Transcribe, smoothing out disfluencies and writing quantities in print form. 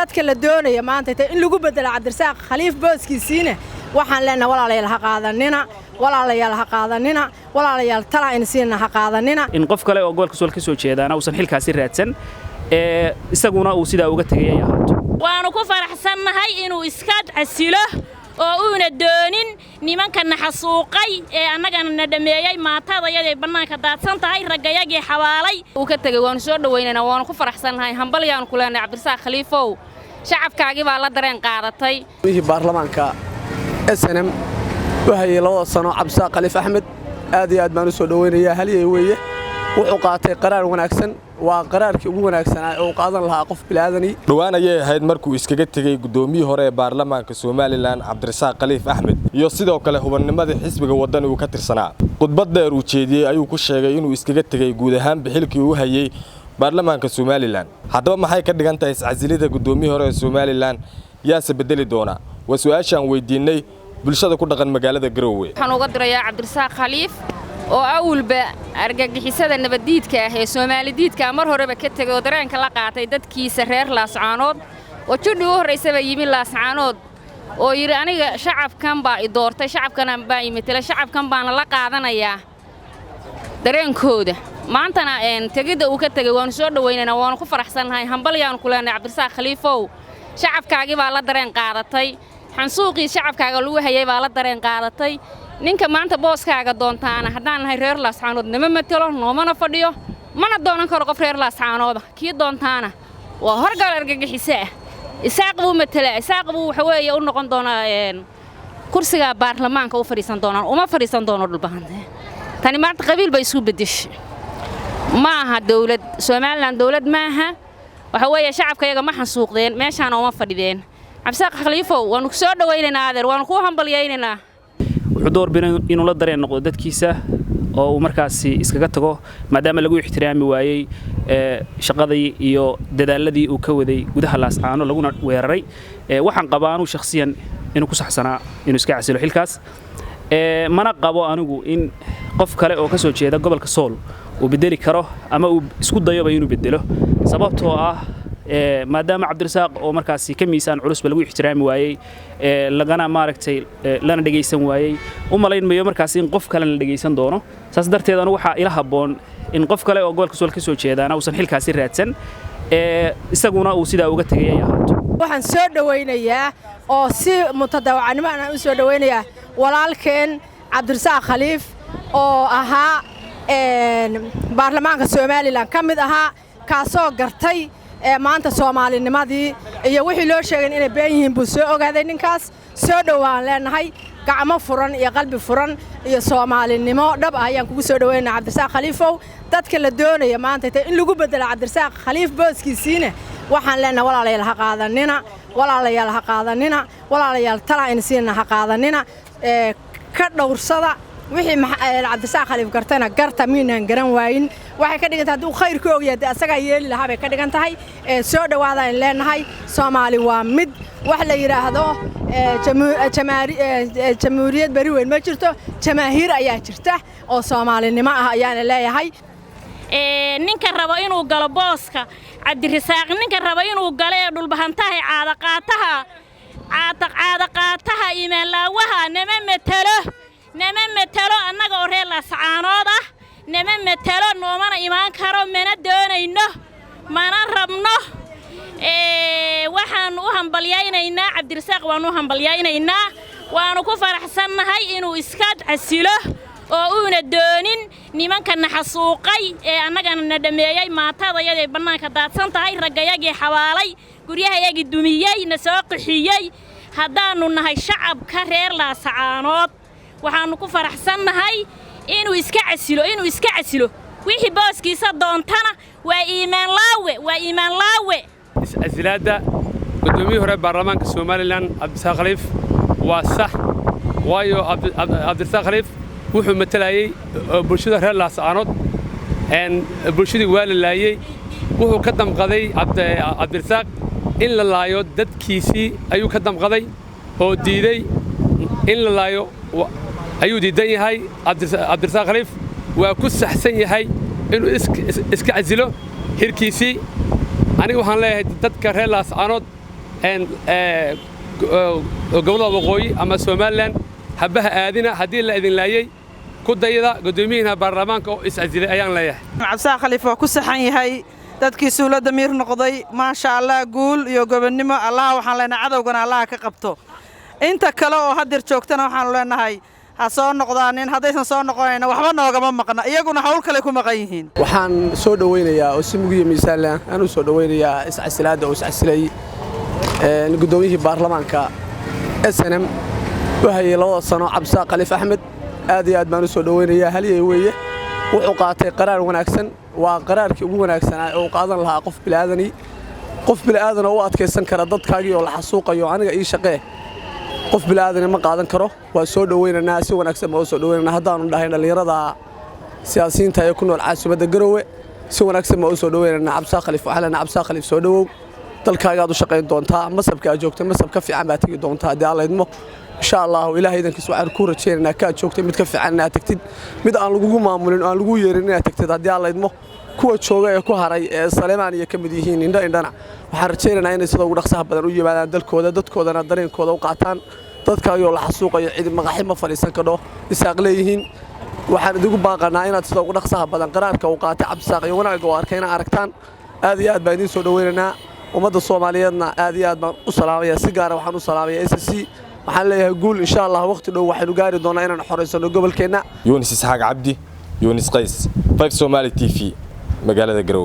Dadka la doonaya maanta in lagu bedelo Cabdirasaaq Khaliif booskiisiina, waxaan leenahay, walaalayaal, ha qaadanina. Walaalayaal, ha qaadanina. Walaalayaal, talaa in siina, ha qaadanina. In qof kale oo gobolka Sool ka soo jeedaana uusan xilkaasi raadsan, ee isaguna uu sidaa uga tegay ay ahaato. Waannu ku faraxsannahay inuu iska casilo oo uuna doonin nimanka naxasuuqay ee annagana na dhammeeyey, maatadayaday bannaanka daadsan tahay, raggayagii xabaalay. Uu ka tegey waannu soo dhowaynaynaa, waannu ku faraxsannahay. Hambalyaannu ku leenahay, Cabdirasaaq Khaliifow. Shacabkaagii baa la dareen qaadatay. Mihii baarlamaanka SNM u hayay 2da sano, Cabdisaaq Khaliif Axmed, aad iyo aad baan u soo dhowaynayaa. Halyey weeye. Wuxuu qaatay qaraar wanaagsan. Waa qaraarkii ugu wanaagsanaa ee uu qaadan lahaa qof bilaadanay. Dhowaan ayay ahayd markuu iskaga tegey guddoomiyii hore ee baarlamaanka Somaliland, Cabdirasaaq Khaliif Axmed, iyo sidoo kale xubinnimadii xisbiga Waddani uu ka tirsanaa. Khudbad dheer uu jeediyey ayuu ku sheegay inuu iskaga tegey guud ahaanba xilkii uu hayey baarlamaanka Somaliland. Haddaba, maxay ka dhigan tahay iscasilida guddoomiyii hore ee Somaliland? Yaase bedeli doona? Waa su'aashaan weydiinnay bulshada ku dhaqan magaalada Garowe. Waxaan uga dirayaa Cabdirasaaq Khaliif oo awalba argagixisada nabaddiidka ah ee soomaalidiidka mar horeba ka tegey oo dareenka la qaatay dadkiisa reer Laascaanood, oo judhii u horraysaba yimi Laascaanood oo yidhi, "Aniga shacabkan baa i doortay, shacabkan baa i metela, shacabkan baana la qaadanayaa dareenkooda." Maantana tegidda uu ka tegey waannu soo dhowaynaynaa, waannu ku faraxsannahay. Hambalyaannu ku leenahay, Cabdirasaaq Khaliifow. Shacabkaagii baa la dareen qaadatay. Xansuuqii shacabkaaga lagu hayay baa la dareen qaadatay. Ninka maanta booskaaga doontaana, haddaan nahay reer Laascaanood, nama matelo, noomana fadhiyo, mana doonan karo qof reer Laascaanooda. Kii doontaana waa horgal argagixiso ah. Isaaq buu matelaa, Isaaq buu waxa weeye u noqon doonaa, kursiga baarlamaanka u fadhiisan doonaan, uma fadhiisan doono Dhulbahante. Tani maanta qabiil bay isu beddeshay. Ma aha dawlad Somaliland, dawlad ma aha. Waxa weeye shacabka yaga ma xansuuqdeen, meeshaana uma fadhideen. Cabdisaaq Khaliifow, waanu ku soo dhawaynaynaa adeer, waanu kuu hambalyaynaynaa. Wuxuu doorbiday inuu la dareen noqdo dadkiisa oo uu markaasi iskaga tago, maadaama lagu ixtiraami waayey shaqadii iyo dadaaladii uu ka waday gudaha Laascaano, laguna weeraray. Waxaan qabaa anuu shakhsiyan inuu ku saxsanaa inuu iska casilo xilkaas. Mana qabo anigu in qof kale oo ka soo jeeda gobolka Sool uu bedeli karo ama uu isku dayoba inuu bedelo, sababtoo ah maadaama Cabdirasaaq oo markaasi ka miisaan culusba lagu ixtiraami waayey, lagana maaragtay lana dhegaysan waayey, u malayn mayo markaasi in qof kalena la dhegaysan doono. Saas darteed anigu waxaa ila habboon in qof kale oo gobolka Sool ka soo jeedaana uusan xilkaasi raadsan, isaguna uu sidaa uga tegay ay ahaato. Waxaan soo dhowaynayaa oo si mutadawacnimo aan u soo dhowaynayaa walaalkeen Cabdirasaaq Khaliif oo ahaa baarlamaanka Somaliland ka mid ahaa, kaasoo gartay maanta soomaalinimadii iyo wixii loo sheegay inay been yihiin buu soo ogaaday ninkaas. Soo dhowaan leenahay. Gacmo furan iyo qalbi furan iyo soomaalinimo dhab ah ayaan kugu soo dhoweynaa, Cabdirasaaq Khaliifow. Dadka la doonaya maanta in lagu bedelo Cabdirasaaq Khaliif booskiisiina, waxaan leenahay, walaalayaal, ha qaadanina. Walaalayaal, ha qaadanina. Walaalayaal, talaa in siina, ha qaadanina. Ka dhowrsada. Wixii Cabdirasaaq Khaliif gartana garta, miinaan garan waayin. Waxay ka dhigan tahay hadduu khayr ka ogyahay, dee asagaa yeeli lahaa bay ka dhigan tahay. Soo dhowaada in leenahay. Soomaali waa mid. Wax la yidhaahdo jamhuuriyad beri weyn ma jirto, jamaahiir ayaa jirta oo soomaalinimo ah ayaana leeyahay. Ninka rabo inuu galo booska Cabdirasaaq, ninka rabo inuu galo ee Dhulbahantaha ee caadaqaataha, caadaqaataha, iimaanlaawaha, nama metelo, nama metelo. Annaga oo reer Laascaanood ah nama metelo, noomana imaan karo, mana doonayno, mana rabno. Waxaannu u hambalyaynaynaa Cabdirasaaq, waannu u hambalyaynaynaa. Waannu ku faraxsannahay inuu iska casilo oo uuna doonin nimanka naxasuuqay ee annagana na dhammeeyey, maatadayaday bannaanka daadsan tahay, raggayagii xabaalay, guryahayagii dumiyey, na soo qixiyey. Haddaannu nahay shacabka reer Laasacaanood, waxaannu ku faraxsannahay inuu iska casilo, inuu iska casilo. Wixii booskiisa doontana waa iimaan laawe, waa iimaan laawe. Iscasilaadda guddoomiyihii hore baarlamaanka Somaliland, Cabdirasaaq Khaliif, waa sax, waayo Cabdirasaaq Khaliif wuxuu matalayey bulshada reer Laascaanood. Bulshadii waa la laayey. Wuxuu ka damqaday Cabdirasaaq in la laayo dadkiisii ayuu ka damqaday oo diiday in la laayo ayuu diidan yahay. Cabdirasaaq Khaliif waa ku saxsan yahay inuu iska casilo xilkiisii. Aniga waxaan leeyahay dadka reer Laascaanood Gobollada Waqooyi ama Somalilan habaha aadina. Haddii la idin laayey, ku dayda guddoomiyihiina baarlamaanka oo iscasilay ayaan leeyahay. Cabdisaaq Khaliif waa ku saxan yahay. Dadkiisuu la damiir noqday, maasha Allah. Guul iyo gobonnimo Allah waxaan leenahay, cadowgana Allaha ka qabto. Inta kale oo hadeer joogtana waxaanu leenahay ha soo noqdaanin. Haddaysan soo noqonayna, waxba noogama maqna, iyaguna hawl kale ku maqan yihiin. Waxaan soo dhoweynayaa oo si mugiyo miisaan aan u soo dhoweynayaa iscasilaadda uu iscasilay guddoomiyihii baarlamaanka SNM u hayay 2da sano, Cabdisaaq Khaliif Axmed. Aad iyo aad baan u soo dhoweynayaa. Halyey weeye. Wuxuu qaatay qaraar wanaagsan. Waa qaraarkii ugu wanaagsanaa ee uu qaadan lahaa qof bilaadan. Qof bilaadan oo u adkaysan kara dadkaagii oo la xasuuqayo, "Aniga ii shaqee," qof bilaadan ma qaadan karo. Waa soo dhoweynaynaa, si wanaagsan baa u soo dhoweynaynaa. Haddaanu dhahay dhallinyarada siyaasiyiinta ee ku nool caasimadda Garowe, si wanaagsan baa u soo dhoweynaynaa Cabdisaaq Khaliif. Waxaan leenahay, Cabdisaaq Khaliif, soo dhowow. Dalkaagaad u shaqayn doontaa. Masabka aad joogtay masab ka fiican baad tegi doontaa haddii Alla idmo, insha Allahu. Ilahay idankiis waxaan ku rajaynaynaa kaad joogtay mid ka fiican inaad tagtid, mid aan lagugu maamulin oo aan lagu yeerin inaad tagtid haddii Alla idmo. Kuwa jooga ee ku haray ee Saleemaan iyo ka mid yihiin indho indhana, waxaan rajaynaynaa inay sida ugu dhaqsaha badan u yimaadaan dalkooda, dadkoodana dareenkooda u qaataan. Dadkaagoo la xasuuqayo cidi maqaxi ma fadhiisan kadho Isaaq leeyihiin. Waxaan idigu baaqanaa inaad sida ugu dhaqsaha badan qaraarka uu qaatay Cabdisaaq iyo wanaagga uu arkay inaad aragtaan. Aad iyo aad baan idiin soo dhoweynaynaa. Ummadda Soomaaliyeedna aad iyo aad baan u salaamaya. Si gaara waxaan u salaamaya SSC. Waxaan leeyahay guul, insha Allah. Waqti dhow waxaynu gaari doonaa inaan xoraysano gobolkeenna. Yunis Isxaaq Cabdi, Yunis Qays, 5 Somali TV, magaalada Garowe.